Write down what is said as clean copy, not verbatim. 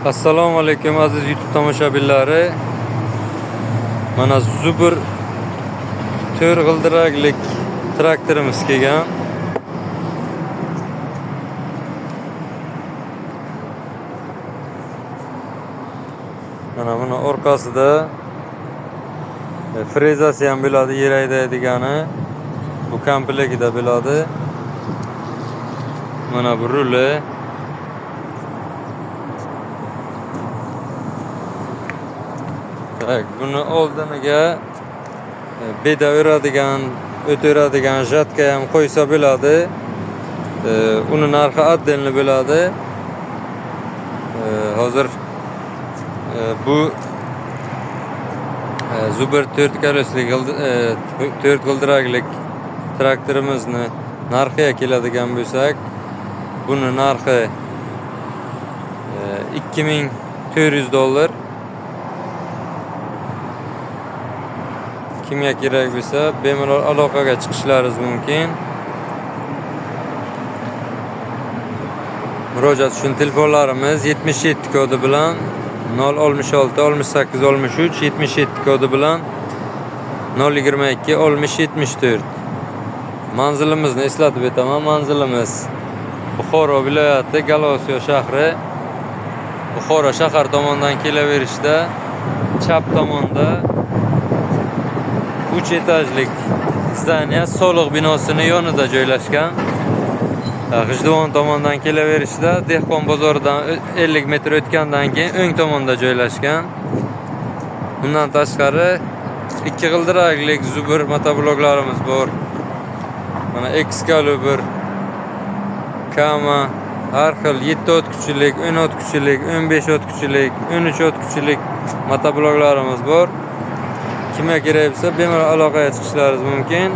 Assalomu alaykum aziz YouTube tomoshabinlari. Mana Zubr 4 g'ildiraklik traktorimiz kelgan. Mana buni orqasida frezasi ham bo'ladi, yer haydaydigani. Bu komplektida bo'ladi. Mana bu ruli. Tak, buni oldiniga beda o'radigan, o'tiradigan jatka ham qo'ysa bo'ladi. Uni narxi отдельно bo'ladi. Hozir bu Zubr 4 kolesli 4 g'ildiraklik traktorimizni narxiga keladigan bo'lsak, buni narxi 2400 dollar. Kimga kerak bo'lsa, bemalol aloqaga chiqishlaringiz mumkin. Murojaat uchun telefonlarimiz 77 kodi bilan 066 68 63, 77 kodi bilan 022 60 74. Manzilimizni eslatib o'taman. Manzilimiz Buxoro viloyati, Galosiyo shahri. Buxoro shahar tomondan kelaverishda chap tomonda 3 etajlik zdaniya soliq binosini yonida joylashgan. G'ijduvon tomondan kelaverishda Dehqon bozoridan 50 metr o'tgandan keyin o'ng tomonda joylashgan. Bundan tashqari 2 g'ildiraklik Zubr motobloklarimiz bor. Mana Excalibur, Kama, har xil 7 o'tkuchilik, 10 o'tkuchilik, 15 o'tkuchilik, 13 o'tkuchilik motobloklarimiz bor. Kimga kerak bo'lsa, bemalol aloqaga chiqishlaringiz mumkin.